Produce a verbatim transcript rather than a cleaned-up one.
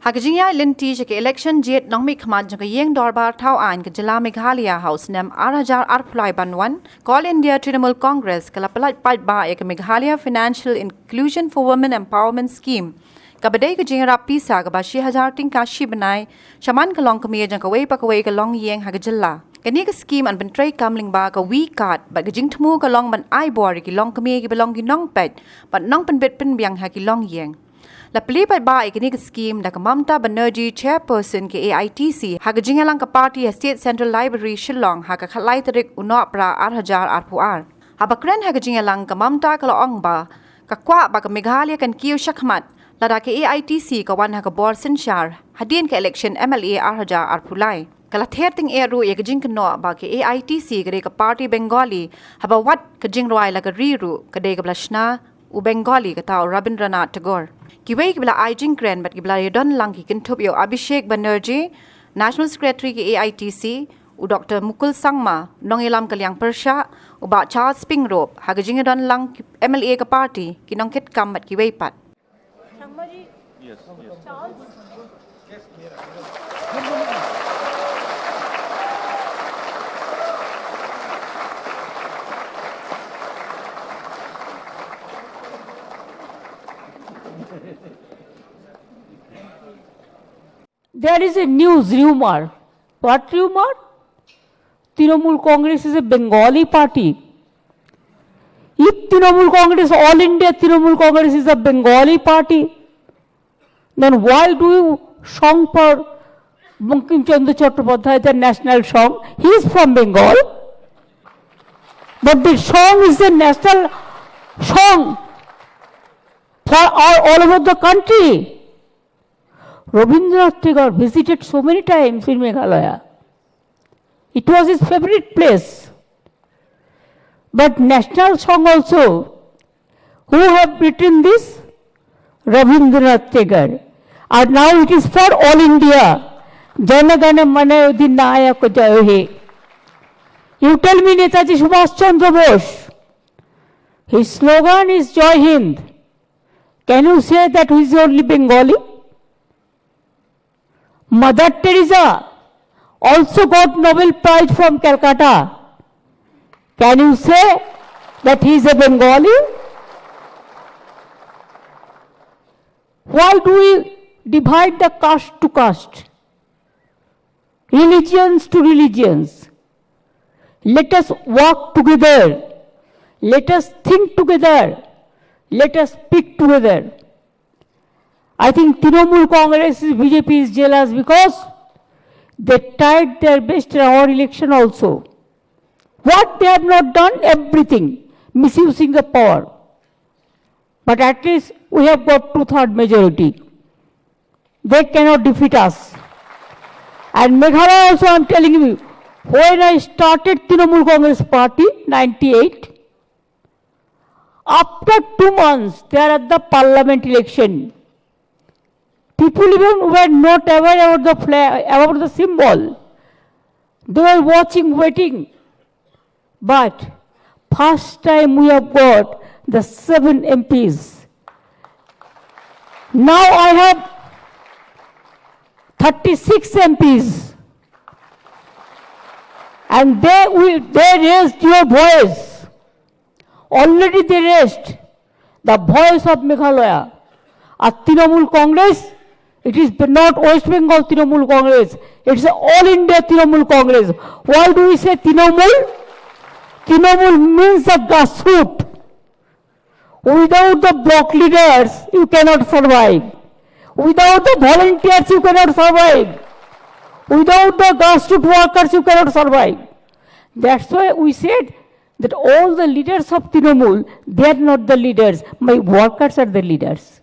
Ha ka jingïaid lynti sha ka election jied nongmihkhmat jong ka Ïing Dorbar Thaw Aiñ ka Jylla Meghalaya ha u snem ar hajar arphew lai ban wan, ka All India Trinamool Congress ka la pyllait paidbah ïa ka Meghalaya Financial Inclusion for Women Empowerment Scheme, kaba dei ka jingïarap pisa kaba shi hajar tyngka shi bnai sha man ka longkmie jong kawei pa kawei ka longïing ha ka jylla. Kane ka skhim yn pyntreikam lyngba ka WE-CARD bad ka jingthmu ka long ban ai bor ïa ki longkmie kiba long ki nongpeit bad nongpynbit pynbiang ha ki longïing. La plie paidbah ïa kane ka skhim da ka Mamta Banerjee, Chairperson ka A I T C, ha ka jingïalang ka party ha State Central Library, Shillong, ha ka khatlai tarik u Nohprah ar hajar arphew ar. Haba kren ha ka jingïalang, ka Mamta ka la ong ba ka kwah ba ka Meghalaya kan kiew shakhmat lada ka A I T C ka wan ha ka bor synshar hadien ka election M L A ar hajar arphew lai. Ka la ther tyngeh ruh ïa ka jingkynnoh ba ka A I T C ka dei ka party Bengali, haba wat ka jingrwai La Ka Ri ruh ka dei kaba la shna u Bengali, kata u Rabindranath Tagore. Kiwei kiba la ai jingkren bad kiba la ïadon lang ki kynthup ïa u Abhishek Banerjee, National Secretary ka A I T C, u Doctor Mukul Sangma, nongïalam ka liang pyrshah, u Bah Charles Pyngrope, ha ka jingïadon lang ki M L A ka party, ki nongkitkam bad kiwei pat. There is a news rumor. What rumor? Trinamool Congress is a Bengali party. If Trinamool Congress, All India Trinamool Congress is a Bengali party, then why do you song for Bankim Chandra Chattopadhyay, the national song? He is from Bengal. But the song is the national song for all, all over the country. Rabindranath Tagore visited so many times in Meghalaya. It was his favorite place. But national song also, who have written this? Rabindranath Tagore. And now it is for all India. Jana Gana Mana Adhinayaka Jai Ho. You tell me Netaji Subhash Chandra Bose. His slogan is Jai Hind. Can you say that he is only Bengali? Mother Teresa also got Nobel Prize from Calcutta. Can you say that he is a Bengali? Why do we divide the caste to caste? Religions to religions. Let us work together. Let us think together. Let us speak together. I think Trinamool Congress is, B J P is jealous because they tried their best in our election also. What they have not done? Everything. Misusing the power. But at least we have got two-third majority. They cannot defeat us. And Meghalaya also, I am telling you, when I started Trinamool Congress Party, ninety-eight, after two months, they are at the parliament election. People even were not aware about the flag, about the symbol. They were watching, waiting. But first time we have got the seven M Ps. Now I have thirty-six M Ps. And they will, they raised your voice. Already they raised the voice of Meghalaya. At Trinamool Congress, it is not West Bengal Trinamool Congress, it's All India Trinamool Congress. Why do we say Trinamool? Trinamool means the grassroots. Without the block leaders, you cannot survive. Without the volunteers, you cannot survive. Without the grassroots workers, you cannot survive. That's why we said that all the leaders of Trinamool, they are not the leaders. My workers are the leaders.